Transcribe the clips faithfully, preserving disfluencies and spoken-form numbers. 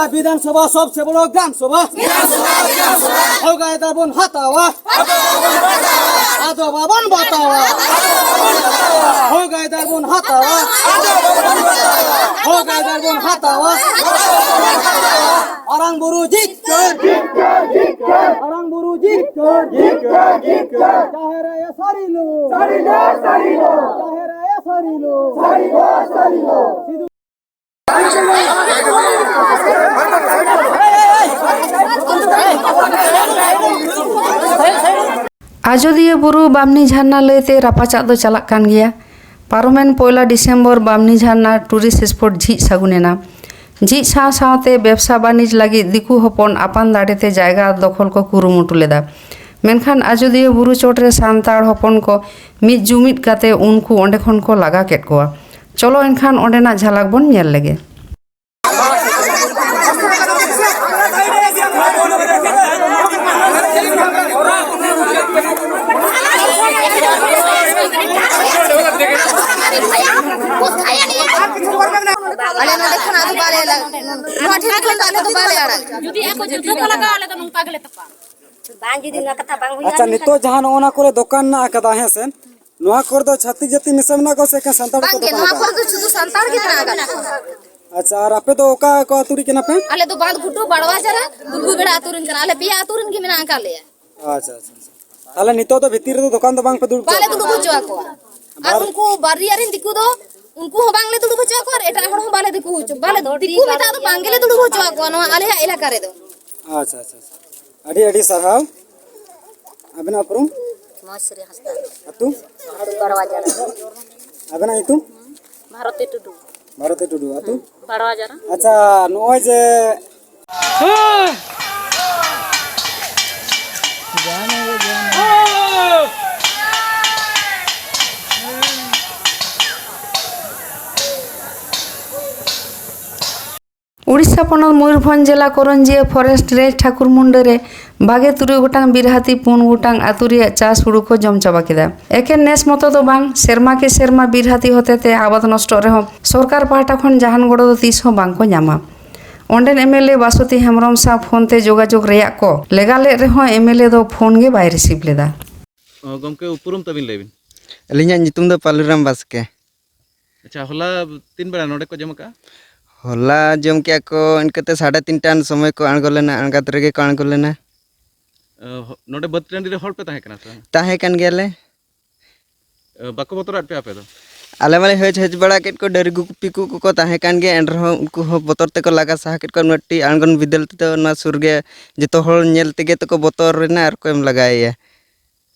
ᱵᱤᱫᱷᱟᱱ ᱥᱚᱵᱷᱟ ᱥᱚᱵᱥᱮ ᱵᱚᱲᱚ ᱜᱨᱟᱢ ᱥᱚᱵᱷᱟ᱾ ᱦᱚᱠ ᱟᱹᱭᱫᱟᱨ ᱵᱚᱱ ᱦᱟᱛᱟᱣᱟ᱾ ᱟᱫᱚ ᱵᱟᱵᱚᱱ ᱵᱟᱛᱟᱣᱟ᱾ ᱦᱚᱠ ᱟᱹᱭᱫᱟᱨ ᱵᱚᱱ ᱦᱟᱛᱟᱣᱟ᱾ ᱦᱚᱠ ᱟᱹᱭᱫᱟᱨ ᱵᱚᱱ ᱦᱟᱛᱟᱣᱟ᱾ ᱢᱟᱨᱟᱝ ᱵᱩᱨᱩ ᱡᱤᱛᱠᱟᱹᱨ᱾ ᱢᱟᱨᱟᱝ ᱵᱩᱨᱩ ᱡᱤᱛᱠᱟᱹᱨ᱾ ᱡᱟᱦᱮᱨ ᱟᱭᱳ ᱥᱟᱹᱨᱤ ᱞᱩ᱾ ᱡᱟᱦᱮᱨ ᱟᱭᱳ ᱥᱟᱹᱨᱤ ᱞᱩ᱾ ᱥᱤᱫᱩ ᱟᱡᱚᱫᱤᱭᱟᱹ ᱵᱩᱨᱩ ᱵᱟᱢᱱᱤ ᱡᱷᱟᱨᱱᱟ ᱞᱟᱹᱭᱛᱮ ᱨᱟᱯᱟᱪᱟᱜ ᱫᱚ ᱪᱟᱞᱟᱜ ᱠᱟᱱ ᱜᱮᱭᱟ᱾ ᱯᱟᱨᱚᱢᱮᱱ ᱯᱚᱭᱞᱟ ᱰᱤᱥᱮᱢᱵᱚᱨ ᱵᱟᱢᱱᱤ ᱡᱷᱟᱨᱱᱟ ᱴᱩᱨᱤᱥᱴ ᱥᱯᱚᱴ ᱡᱷᱤᱡ ᱥᱟᱹᱜᱩᱱ ᱮᱱᱟ᱾ ᱡᱷᱤᱡ ᱥᱟᱶ ᱥᱟᱶᱛᱮ ᱵᱮᱵᱽᱥᱟ ᱵᱟᱹᱱᱤᱡᱽ ᱞᱟᱹᱜᱤᱫ ᱫᱤᱠᱩ ᱦᱚᱯᱚᱱ ᱟᱯᱟᱱ ᱫᱟᱲᱮᱛᱮ ᱡᱟᱭᱜᱟ ᱫᱚᱠᱷᱚᱞ ᱠᱚ ᱠᱩᱨᱩᱢᱩᱴᱩ ᱞᱮᱫᱟ᱾ ᱢᱮᱱᱠᱷᱟᱱ ᱟᱡᱚᱫᱤᱭᱟᱹ ᱵᱩᱨᱩ ᱪᱚᱴᱨᱮ ᱥᱟᱱᱛᱟᱲ ᱦᱚᱯᱚᱱ ᱠᱚ ᱢᱤᱫ ᱡᱩᱢᱤᱫ ᱠᱟᱛᱮ ᱩᱱᱠᱩ ᱚᱸᱰᱮ ᱠᱷᱚᱱ ᱠᱚ ᱞᱟᱜᱟ ᱠᱮᱫ ᱠᱚᱣᱟ᱾ ᱪᱚᱞᱚ ᱮᱱᱠᱷᱟᱱ ᱚᱸᱰᱮᱱᱟᱜ ᱡᱷᱟᱞᱟᱠ ᱵᱚᱱ ᱧᱮᱞ ᱞᱮᱜᱮ᱾ ᱟᱞᱮ ᱱᱚᱰᱮ ᱠᱷᱚᱱᱟᱜ ᱫᱚ ᱵᱟᱞᱮ ᱞᱟ-, ᱱᱚᱣᱟ ᱴᱷᱮᱱ ᱠᱷᱚᱱ ᱫᱚ ᱟᱞᱮ ᱫᱚ ᱵᱟᱞᱮ ᱟᱲᱟᱜ᱾ ᱡᱩᱫᱤ ᱟᱠᱚ ᱡᱩᱫᱟᱹ ᱠᱚ ᱞᱟᱜᱟᱣᱟ, ᱟᱞᱮ ᱫᱚ ᱱᱚᱝᱠᱟ ᱜᱮᱞᱮ ᱛᱚᱯᱟᱜᱼᱟ᱾ ᱵᱟᱝ, ᱡᱩᱫᱤ ᱱᱚᱣᱟ ᱠᱟᱛᱷᱟ ᱵᱟᱝ ᱦᱩᱭᱩᱜᱼᱟ, ᱟᱪᱪᱷᱟ, ᱱᱤᱛᱚᱜ ᱡᱟᱦᱟᱸ ᱱᱚᱜᱼᱚ ᱱᱟ ᱠᱚᱨᱮ ᱫᱚᱠᱟᱱ ᱢᱮᱱᱟᱜ ᱟᱠᱟᱫᱟ, ᱦᱮᱸ ᱥᱮ, ᱱᱚᱣᱟ ᱠᱚᱨᱮ ᱫᱚ ᱪᱷᱟᱹᱛᱤᱠ ᱡᱟᱹᱛᱤ ᱢᱮᱥᱟ ᱢᱮᱱᱟᱜ ᱠᱚᱣᱟ ᱥᱮ ᱮᱠᱮᱱ ᱥᱟᱱᱛᱟᱲ ᱠᱚ ᱵᱟᱝᱜᱮ, ᱫᱚᱠᱟᱱ ᱱᱚᱣᱟ ᱟᱠᱟᱫᱟ? ᱠᱚᱨᱮ ᱫᱚ ᱥᱩᱫᱷᱩ ᱥᱟᱱᱛᱟᱲ ᱜᱮ ᱢᱮᱱᱟᱜ ᱟᱠᱟᱫ ᱠᱚᱣᱟ᱾ ᱟᱪᱪᱷᱟ, ᱟᱨ ᱟᱯᱮ ᱫᱚ ᱚᱠᱟ ᱠᱚ ᱟᱹᱛᱩ ᱨᱤᱡ ᱠᱟᱱᱟ ᱯᱮ? ᱟᱞᱮ ᱫᱚ ᱵᱟᱸᱫᱷ ᱜᱷᱩᱴᱩ, ᱵᱟᱲᱣᱟ ᱡᱟᱨᱟ, ᱫᱩᱞᱜᱩ ᱵᱮᱲᱟ ᱟᱹᱛᱩ ᱨᱮᱱ ᱠᱟᱱᱟ᱾ ᱟᱞᱮ ᱯᱮᱭᱟ ᱟᱹᱛᱩ ᱨᱮᱱ ᱜᱮ ᱢᱮᱱᱟᱜ ᱟᱠᱟᱫ ᱞᱮᱭᱟ᱾ ᱟᱪᱪᱷᱟ, ᱟᱪᱪᱷᱟ, ᱟᱪᱪᱷᱟ᱾ ᱛᱟᱦᱞᱮ ᱱᱤᱛᱚᱜ ᱫᱚ ᱵᱷᱤᱛᱤᱨ ᱨᱮᱫᱚ ᱫᱚᱠᱟᱱ ᱫᱚ ᱵᱟᱝ ᱯᱮ ᱫᱩᱲᱩᱵ ᱵᱟᱞᱮ ᱦᱚᱪᱚ ᱫᱩᱲᱩᱵ ᱟᱠᱚᱣᱟ? ᱦᱚᱪᱚ ᱟᱠᱚᱣᱟ᱾ ᱟᱨ ᱵᱟᱨ- ᱩᱱᱠᱩ ᱵᱟᱨᱭᱟ ᱨᱮᱱ ᱫᱤᱠᱩ ᱫᱚ, ᱩᱱᱠᱩ ᱦᱚᱸ ᱵᱟᱝᱞᱮ ᱫᱩᱲᱩᱵ ᱦᱚᱪᱚ ᱟᱠᱚᱣᱟ ᱟᱨ ᱮᱴᱟᱜ ᱦᱚᱲ ᱦᱚᱸ ᱵᱟᱞᱮ ᱫᱤᱠᱩ ᱦᱚᱪᱚ, ᱵᱟᱞᱮ, ᱫᱤᱠᱩ ᱢᱮᱛᱟ ᱫᱚ ᱵᱟᱝ ᱜᱮᱞᱮ ᱫᱩᱲᱩᱵ ᱦᱚᱪᱚ ᱟᱠᱚᱣᱟ ᱱᱚᱣᱟ ᱟᱞᱮᱭᱟᱜ ᱮᱞᱟᱠᱟ ᱨᱮᱫᱚ᱾ ᱟᱪᱪᱷᱟ, ᱟᱪᱪᱷᱟ, ᱟᱪᱪᱷᱟ᱾ ᱟᱹᱰᱤ ᱟᱹᱰᱤ ᱥᱟᱨᱦᱟᱣ᱾ ᱟᱵᱮᱱᱟᱜ ᱩᱯᱨᱩᱢ? ᱢᱚᱦᱮᱥᱣᱚᱨᱤ ᱦᱟᱸᱥᱫᱟ᱾ ᱟᱹᱛᱩ? ᱵᱟᱲᱣᱟ ᱡᱟᱨᱟ᱾ ᱟᱵᱮᱱᱟᱜ ᱧᱩᱛᱩᱢ? ᱵᱷᱟᱨᱚᱛᱤ ᱴᱩᱰᱩ᱾ ᱵᱷᱟᱨᱚᱛᱤ ᱴᱩᱰᱩ, ᱟᱹᱛᱩ? ᱵᱟᱲᱣᱟ ᱡᱟᱨᱟ᱾ ᱟᱪᱪᱷᱟ, ᱱᱚᱜᱼᱚᱭ ᱡᱮ ᱩᱲᱤᱥᱥᱟ ᱯᱚᱱᱚᱛ ᱢᱚᱭᱩᱨᱵᱷᱚᱸᱡᱽ ᱡᱮᱞᱟ ᱠᱚᱨᱚᱧᱡᱤᱭᱟᱹ ᱯᱷᱚᱨᱮᱥᱴ ᱨᱮᱧᱡᱽ ᱴᱷᱟᱠᱩᱨ ᱢᱩᱱᱰᱟᱹ ᱨᱮ ᱵᱟᱜᱮ ᱛᱩᱨᱩᱭ ᱜᱚᱴᱟᱝ ᱵᱤᱨ ᱦᱟᱹᱛᱤ, ᱯᱩᱱ ᱜᱚᱴᱟᱝ ᱟᱹᱛᱩ ᱨᱮᱭᱟᱜ ᱪᱟᱥ ᱦᱩᱲᱩ ᱠᱚ ᱡᱚᱢ ᱪᱟᱵᱟ ᱠᱮᱫᱟ᱾ ᱮᱠᱮᱱ ᱱᱮᱥ ᱢᱚᱛᱚ ᱫᱚ ᱵᱟᱝ, ᱥᱮᱨᱢᱟ ᱠᱮ ᱥᱮᱨᱢᱟ ᱵᱤᱨ ᱦᱟᱹᱛᱤ ᱦᱚᱛᱮᱛᱮ ᱟᱵᱟᱫ ᱱᱚᱥᱴᱚᱜ ᱨᱮᱦᱚᱸ ᱥᱚᱨᱠᱟᱨ ᱯᱟᱦᱴᱟ ᱠᱷᱚᱱ ᱡᱟᱦᱟᱱ ᱜᱚᱲᱚ ᱫᱚ ᱛᱤᱥ ᱦᱚᱸ ᱵᱟᱝ ᱠᱚ ᱧᱟᱢᱟ᱾ ᱚᱸᱰᱮᱱ ᱮᱢᱮᱞᱮ ᱵᱟᱥᱚᱛᱤ ᱦᱮᱢᱵᱨᱚᱢ ᱥᱟᱶ ᱯᱷᱳᱱ ᱛᱮ ᱡᱳᱜᱟᱡᱳᱜᱽ ᱨᱮᱭᱟᱜ ᱠᱚ ᱞᱮᱜᱟ ᱞᱮᱫ ᱨᱮᱦᱚᱸ ᱮᱢᱮᱞᱮ ᱫᱚ ᱯᱷᱳᱱ ᱜᱮ ᱵᱟᱭ ᱨᱤᱥᱤᱵᱷ ᱞᱮᱫᱟ᱾ ᱚ, ᱜᱚᱢᱠᱮ, ᱩᱯᱨᱩᱢ ᱛᱟᱵᱤᱱ ᱞᱟᱹᱭ ᱵᱤᱱ᱾ ᱟᱹᱞᱤᱧᱟᱜ ᱧᱩᱛᱩᱢ ᱫᱚ ᱯᱟᱞᱩᱨᱟᱢ ᱵᱟᱥᱠᱮ᱾ ᱟᱪᱪᱷᱟ, ᱦᱚᱞᱟ ᱛᱤᱱ ᱵᱮᱲᱟ ᱱᱚᱰᱮ ᱠᱚ ᱡᱚᱢ ᱟᱠᱟᱜᱼᱟ? ᱦᱚᱞᱟ ᱡᱚᱢ ᱠᱮᱜᱼᱟ ᱠᱚ ᱤᱱᱠᱟᱹᱛᱮ ᱥᱟᱲᱮ ᱛᱤᱱᱴᱟ ᱥᱚᱢᱚᱭ ᱠᱚ ᱟᱬᱜᱚ ᱞᱮᱱᱟ, ᱟᱬᱜᱟᱛ ᱨᱮᱜᱮ ᱠᱚ ᱟᱬᱜᱚ ᱞᱮᱱᱟ᱾ ᱚ, ᱦᱚ-, ᱱᱚᱰᱮ ᱵᱟᱹᱫᱽ ᱴᱟᱺᱰᱤ ᱨᱮ ᱦᱚᱲ ᱯᱮ ᱛᱟᱦᱮᱸ ᱠᱟᱱᱟ ᱥᱮ ᱵᱟᱝ? ᱛᱟᱦᱮᱸ ᱠᱟᱱ ᱜᱮᱭᱟᱞᱮ᱾ ᱚ, ᱵᱟᱠᱚ ᱵᱚᱛᱚᱨᱟᱫ ᱯᱮᱭᱟ ᱟᱯᱮ ᱫᱚ? ᱟᱞᱮ ᱢᱟᱞᱮ ᱦᱮᱡ ᱦᱮᱡ ᱵᱟᱲᱟ ᱠᱮᱫ ᱠᱚ, ᱰᱟᱹᱝᱨᱤ ᱜᱩᱯᱤ ᱠᱚ ᱠᱚᱠᱚ ᱛᱟᱦᱮᱸ ᱠᱟᱱ ᱜᱮᱭᱟ, ᱮᱱ ᱨᱮᱦᱚᱸ ᱩᱱᱠᱩ ᱦᱚᱸ ᱵᱚᱛᱚᱨ ᱛᱮᱠᱚ ᱞᱟᱜᱟ ᱥᱟᱦᱟ ᱠᱮᱫ ᱠᱚᱣᱟ᱾ ᱩᱱᱟᱹᱜ ᱴᱤ ᱟᱬᱜᱚᱱ ᱵᱤᱫᱟᱹᱞ ᱛᱮᱫᱚ ᱱᱚᱣᱟ ᱥᱩᱨ ᱜᱮ ᱡᱚᱛᱚ ᱦᱚᱲ ᱧᱮᱞ ᱛᱮᱜᱮ ᱛᱚᱠᱚ ᱵᱚᱛᱚᱨ ᱮᱱᱟ ᱟᱨ ᱠᱚ ᱮᱢ ᱞᱟᱜᱟᱭᱮᱭᱟ᱾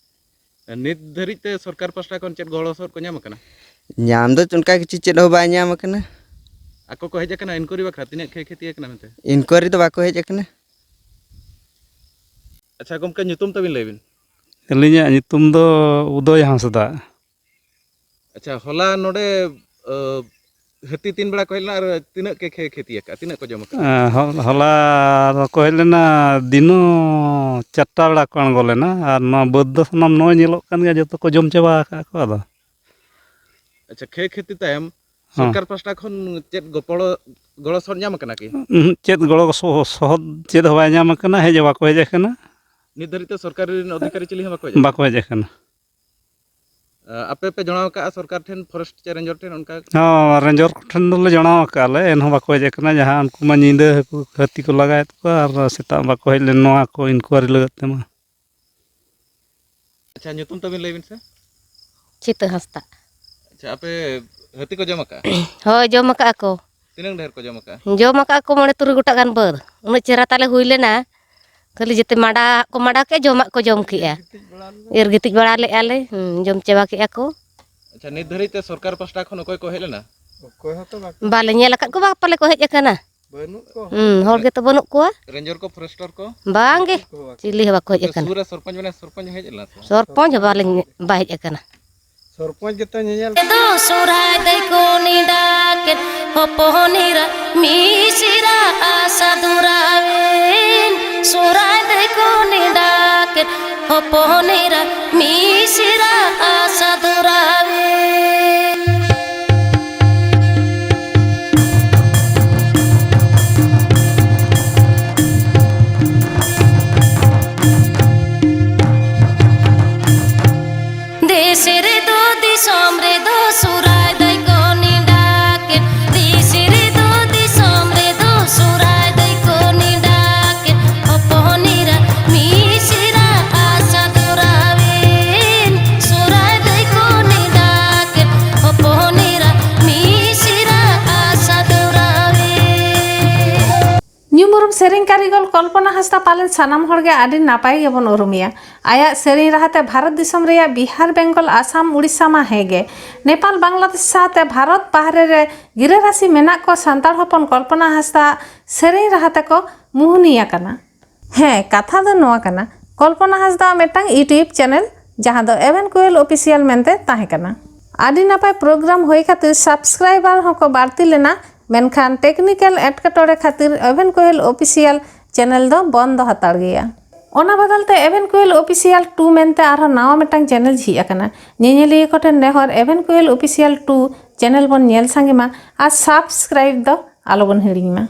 ᱱᱤᱛ ᱫᱷᱟᱹᱨᱤᱡ ᱛᱮ ᱥᱚᱨᱠᱟᱨ ᱯᱟᱥᱴᱟ ᱠᱷᱚᱱ ᱪᱮᱫ ᱜᱚᱲᱚ ᱥᱚᱦᱚᱫ ᱠᱚ ᱧᱟᱢ ᱟᱠᱟᱱᱟ? ᱧᱟᱢ ᱫᱚ ᱚᱱᱠᱟ ᱠᱤᱪᱷᱩ ᱪᱮᱫ ᱦᱚᱸ ᱵᱟᱭ ᱧᱟᱢ ᱟᱠᱟᱱᱟ᱾ ᱟᱠᱚ ᱠᱚ ᱦᱮᱡ ᱟᱠᱟᱱᱟ ᱤᱱᱠᱩᱭᱟᱨᱤ ᱵᱟᱠᱷᱨᱟ, ᱛᱤᱱᱟᱹᱜ ᱠᱷᱮᱭ ᱠᱷᱮᱛᱤ ᱟᱠᱟᱱᱟ ᱢᱮᱱᱛᱮ? ᱤᱱᱠᱩᱭᱟᱨᱤ ᱫᱚ ᱵᱟᱠᱚ ᱦᱮᱡ ᱟᱠᱟᱱᱟ᱾ ᱟᱪᱪᱷᱟ ᱜᱚᱢᱠᱮ, ᱧᱩᱛᱩᱢ ᱛᱟᱵᱤᱱ ᱞᱟᱹᱭ ᱵᱤᱱ᱾ ᱟᱹᱞᱤᱧᱟᱜ ᱧᱩᱛᱩᱢ ᱫᱚ ᱩᱫᱚᱭ ᱦᱟᱸᱥᱫᱟ᱾ ᱟᱪᱪᱷᱟ, ᱦᱚᱞᱟ ᱱᱚᱰᱮ, ᱟᱹ, ᱦᱟᱹᱛᱤ ᱛᱤᱱ ᱵᱮᱲᱟ ᱠᱚ ᱦᱮᱡ ᱞᱮᱱᱟ ᱟᱨ ᱛᱤᱱᱟᱹᱜ ᱠᱮ ᱠᱷᱮ ᱠᱷᱮᱛᱤ ᱟᱠᱟᱫᱼᱟ, ᱛᱤᱱᱟᱹᱜ ᱠᱚ ᱡᱚᱢ ᱟᱠᱟᱫᱼᱟ? ᱮᱸ, ᱦᱚ-, ᱦᱚᱞᱟ ᱫᱚᱠᱚ ᱦᱮᱡ ᱞᱮᱱᱟ ᱫᱤᱱᱩ ᱪᱟᱨᱴᱟ ᱵᱮᱲᱟ ᱠᱚ ᱟᱬᱜᱚ ᱞᱮᱱᱟ, ᱟᱨ ᱱᱚᱣᱟ ᱵᱟᱹᱫᱽ ᱫᱚ ᱥᱟᱱᱟᱢ ᱱᱚᱜᱼᱚᱭ ᱧᱮᱞᱚᱜ ᱠᱟᱱ ᱜᱮᱭᱟ, ᱡᱚᱛᱚ ᱠᱚ ᱡᱚᱢ ᱪᱟᱵᱟ ᱟᱠᱟᱫᱼᱟ ᱠᱚ᱾ ᱟᱫᱚ ᱟᱪᱪᱷᱟ, ᱠᱷᱮᱭ ᱠᱷᱮᱛᱤ ᱛᱟᱭᱚᱢ ᱦᱚᱸ᱾ ᱥᱚᱨᱠᱟᱨ ᱯᱟᱥᱴᱟ ᱠᱷᱚᱱ ᱪᱮᱫ ᱜᱚᱯᱚᱲᱚ, ᱜᱚᱲᱚ ᱥᱚᱦᱚᱫ ᱧᱟᱢ ᱟᱠᱟᱱᱟ ᱠᱤ? ᱩᱸᱦᱩᱸ, ᱪᱮᱫ ᱜᱚᱲᱚ ᱥᱚᱦᱚ-, ᱥᱚᱦᱚᱫ ᱪᱮᱫ ᱦᱚᱸ ᱵᱟᱭ ᱧᱟᱢ ᱟᱠᱟᱱᱟ, ᱦᱮᱡ ᱦᱚᱸ ᱵᱟᱠᱚ ᱦᱮᱡ ᱟᱠᱟᱱᱟ᱾ ᱱᱤᱛ ᱫᱷᱟᱹᱨᱤᱡ ᱛᱮ ᱥᱚᱨᱠᱟᱨᱤ ᱨᱮᱱ ᱚᱫᱷᱤᱠᱟᱨᱤ ᱪᱤᱞᱤ ᱦᱚᱸ ᱵᱟᱠᱚ ᱦᱮᱡ ᱟᱠᱟᱱᱟ? ᱵᱟᱠᱚ ᱦᱮᱡ ᱟᱠᱟᱱᱟ᱾ ᱟᱯᱮ ᱯᱮ ᱡᱟᱱᱟᱣ ᱟᱠᱟᱫᱼᱟ ᱥᱚᱨᱠᱟᱨ ᱴᱷᱮᱱ, ᱯᱷᱚᱨᱮᱥᱴ ᱪᱮ ᱨᱮᱧᱡᱚᱨ ᱴᱷᱮᱱ ᱚᱱᱠᱟ? ᱦᱚᱸ, ᱨᱮᱧᱡᱚᱨ ᱠᱚᱴᱷᱮᱱ ᱫᱚᱞᱮ ᱡᱟᱱᱟᱣ ᱟᱠᱟᱫᱼᱟ ᱞᱮ, ᱮᱱᱦᱚᱸ ᱵᱟᱠᱚ ᱦᱮᱡ ᱟᱠᱟᱱᱟ᱾ ᱡᱟᱦᱟᱸ ᱩᱱᱠᱩ ᱢᱟ ᱧᱤᱫᱟᱹ ᱦᱟᱹᱠᱩ, ᱦᱟᱹᱛᱤ ᱠᱚ ᱞᱟᱜᱟᱭᱮᱫ ᱠᱚᱣᱟ, ᱟᱨ ᱥᱮᱛᱟᱜ ᱵᱟᱠᱚ ᱦᱮᱡ ᱞᱮᱱ ᱱᱚᱣᱟ ᱠᱚ ᱤᱱᱠᱩᱭᱟᱨᱤ ᱞᱟᱹᱜᱤᱫ ᱛᱮᱢᱟ᱾ ᱟᱪᱪᱷᱟ, ᱧᱩᱛᱩᱢ ᱛᱟᱵᱤᱱ ᱞᱟᱹᱭ ᱵᱤᱱ ᱥᱮ᱾ ᱪᱤᱛᱟᱹ ᱦᱟᱸᱥᱫᱟ᱾ ᱟᱪᱪᱷᱟ, ᱟᱯᱮ ᱦᱟᱹᱛᱤ ᱠᱚ ᱡᱚᱢ ᱟᱠᱟᱫᱼᱟ? ᱦᱳᱭ, ᱡᱚᱢ ᱟᱠᱟᱫᱼᱟ ᱠᱚ᱾ ᱛᱤᱱᱟᱹᱝ ᱰᱷᱮᱨ ᱠᱚ ᱡᱚᱢ ᱟᱠᱟᱫᱼᱟ? ᱡᱚᱢ ᱟᱠᱟᱫᱼᱟ ᱠᱚ ᱢᱚᱬᱮ ᱛᱩᱨᱩᱭ ᱜᱚᱴᱟᱝ ᱜᱟᱱ ᱵᱟᱹᱫᱽ᱾ ᱩᱱᱟᱹᱜ ᱪᱮᱦᱨᱟ ᱛᱟᱞᱮ ᱦᱩᱭ ᱞᱮᱱᱟ, ᱠᱷᱟᱹᱞᱤ ᱡᱮᱛᱮ ᱢᱟᱰᱟ ᱠᱚ ᱢᱟᱰᱟ ᱠᱮᱫᱼᱟ, ᱡᱚᱢᱟᱜ ᱠᱚ ᱡᱚᱢ ᱠᱮᱫᱼᱟ᱾ ᱮᱨ ᱜᱤᱛᱤᱡ ᱵᱟᱲᱟ ᱞᱮᱫᱼᱟ ᱞᱮ, ᱦᱩᱸ, ᱡᱚᱢ ᱪᱟᱵᱟ ᱠᱮᱫᱼᱟ ᱠᱚ᱾ ᱟᱪᱪᱷᱟ, ᱱᱤᱛ ᱫᱷᱟᱹᱨᱤᱡ ᱛᱮ ᱥᱚᱨᱠᱟᱨ ᱯᱟᱥᱴᱟ ᱠᱷᱚᱱ ᱚᱠᱚᱭ ᱠᱚ ᱦᱮᱡ ᱞᱮᱱᱟ? ᱵᱟᱞᱮ ᱧᱮᱞ ᱟᱠᱟᱫ ᱠᱚᱣᱟ, ᱯᱟᱞᱮ ᱠᱚ ᱦᱮᱡ ᱟᱠᱟᱱᱟ᱾ ᱦᱩᱸ, ᱦᱚᱲ ᱜᱮᱛᱚ ᱵᱟᱹᱱᱩᱜ ᱠᱚᱣᱟ᱾ ᱨᱮᱧᱡᱚᱨ ᱠᱚ, ᱯᱷᱚᱨᱮᱥᱴᱟᱨ ᱠᱚ? ᱵᱟᱝ ᱜᱮ, ᱪᱤᱞᱤ ᱦᱚᱸ ᱵᱟᱠᱚ ᱦᱮᱡ ᱟᱠᱟᱱᱟ᱾ ᱥᱩᱨ ᱨᱮ ᱥᱚᱨᱯᱚᱧᱪ ᱢᱮᱱᱟᱭᱟ, ᱥᱚᱨᱯᱚᱧᱪ ᱦᱚᱸ ᱦᱮᱡ ᱞᱮᱱᱟ ᱥᱮ ᱵᱟᱝ? ᱥᱚᱨᱯᱚᱧᱪ ᱦᱚᱸ ᱵᱟᱞᱮ ᱧᱮ-, ᱵᱟᱭ ᱦᱮᱡ ᱟᱠᱟᱱᱟ᱾ ᱥᱚᱨᱯᱚᱧᱪ ᱜᱮᱛᱚ ᱧᱮᱧᱮᱞ᱾ ᱫᱚ ᱥᱚᱨᱦᱟᱭ ᱫᱟᱹᱭ ᱠᱚ ᱱᱮᱰᱟ ᱠᱮᱫ, ᱦᱚᱯᱚᱱ ᱮᱨᱟ ᱢᱤᱥᱨᱟ ᱟᱥᱟ ᱫᱩᱨᱟᱣᱮᱱ᱾ ᱥᱚᱨᱦᱟᱭ ᱫᱟᱹᱭ ᱠᱚ ᱱᱮᱰᱟ ᱠᱮᱫ, ᱦᱚᱯᱚᱱ ᱮᱨᱟ ᱢᱤᱥᱨᱟ ᱟᱥᱟ ᱫᱩᱨᱟᱣᱮᱱ᱾ ᱠᱟᱹᱨᱤᱜᱚᱞ ᱠᱚᱞᱯᱚᱱᱟ ᱦᱟᱸᱥᱫᱟ ᱯᱟᱞᱮᱱ ᱥᱟᱱᱟᱢ ᱦᱚᱲ ᱜᱮ ᱟᱹᱰᱤ ᱱᱟᱯᱟᱭ ᱜᱮᱵᱚᱱ ᱩᱨᱩᱢᱮᱭᱟ᱾ ᱟᱭᱟᱜ ᱥᱮᱨᱮᱧ ᱨᱟᱦᱟᱛᱮ ᱵᱷᱟᱨᱚᱛ ᱫᱤᱥᱚᱢ ᱨᱮᱭᱟᱜ ᱵᱤᱦᱟᱨ, ᱵᱮᱝᱜᱚᱞ, ᱟᱥᱟᱢ, ᱩᱲᱤᱥᱥᱟ ᱢᱟ ᱦᱮᱸᱜᱮ, ᱱᱮᱯᱟᱞ, ᱵᱟᱝᱞᱟᱫᱮᱥ ᱥᱟᱶᱛᱮ ᱵᱷᱟᱨᱚᱛ ᱵᱟᱦᱨᱮ ᱨᱮ ᱜᱤᱨᱟᱹᱵᱟᱹᱥᱤ ᱢᱮᱱᱟᱜ ᱠᱚ ᱥᱟᱱᱛᱟᱲ ᱦᱚᱯᱚᱱ ᱠᱚᱞᱯᱚᱱᱟ ᱦᱟᱸᱥᱫᱟ ᱥᱮᱨᱮᱧ ᱨᱟᱦᱟ ᱛᱮᱠᱚ ᱢᱩᱦᱩᱱᱤ ᱟᱠᱟᱱᱟ᱾ ᱦᱮᱸ, ᱠᱟᱛᱷᱟ ᱫᱚ ᱱᱚᱣᱟ ᱠᱟᱱᱟ, ᱠᱚᱞᱯᱚᱱᱟ ᱦᱟᱸᱥᱫᱟ ᱢᱤᱫᱴᱟᱝ YouTube ᱪᱮᱱᱮᱞ, ᱡᱟᱦᱟᱸ ᱫᱚ ᱮᱵᱷᱮᱱ ᱠᱳᱭᱮᱞ ᱚᱯᱷᱤᱥᱤᱭᱟᱞ ᱢᱮᱱᱛᱮ ᱛᱟᱦᱮᱸ ᱠᱟᱱᱟ᱾ ᱟᱹᱰᱤ ᱱᱟᱯᱟᱭ ᱯᱨᱳᱜᱨᱟᱢ ᱦᱩᱭ ᱠᱷᱟᱹᱛᱤᱨ ᱥᱟᱵᱥᱠᱨᱟᱭᱵᱟᱨ ᱦᱚᱸᱠᱚ ᱵᱟᱹᱲᱛᱤ ᱞᱮᱱᱟ, ᱢᱮᱱᱠᱷᱟᱱ ᱴᱮᱠᱱᱤᱠᱮᱞ ᱮᱴᱠᱮᱴᱚᱬᱮ ᱠᱷᱟᱹᱛᱤᱨ ᱮᱵᱷᱮᱱ ᱠᱳᱭᱮᱞ ᱚᱯᱷᱤᱥᱤᱭᱟᱞ ᱪᱮᱱᱮᱞ ᱫᱚ ᱵᱚᱱᱫᱚ ᱦᱟᱛᱟᱲ ᱜᱮᱭᱟ᱾ ᱚᱱᱟ ᱵᱚᱫᱚᱞ ᱛᱮ ᱮᱵᱷᱮᱱ ᱠᱳᱭᱮᱞ ᱚᱯᱷᱤᱥᱤᱭᱟᱞ ᱴᱩ ᱢᱮᱱᱛᱮ ᱟᱨᱦᱚᱸ ᱱᱟᱣᱟ ᱢᱤᱫᱴᱟᱝ ᱪᱮᱱᱮᱞ ᱡᱷᱤᱡ ᱟᱠᱟᱱᱟ᱾ ᱧᱮᱧᱮᱞᱤᱭᱟᱹ ᱠᱚᱴᱷᱮᱱ ᱱᱮᱦᱚᱨ, ᱮᱵᱷᱮᱱ ᱠᱳᱭᱮᱞ ᱚᱯᱷᱤᱥᱤᱭᱟᱞ ᱴᱩ ᱪᱮᱱᱮᱞ ᱵᱚᱱ ᱧᱮᱞ ᱥᱟᱸᱜᱮ ᱢᱟ ᱟᱨ ᱥᱟᱵᱥᱠᱨᱟᱭᱤᱵ ᱫᱚ ᱟᱞᱚᱵᱚᱱ ᱦᱤᱲᱤᱧ ᱢᱟ᱾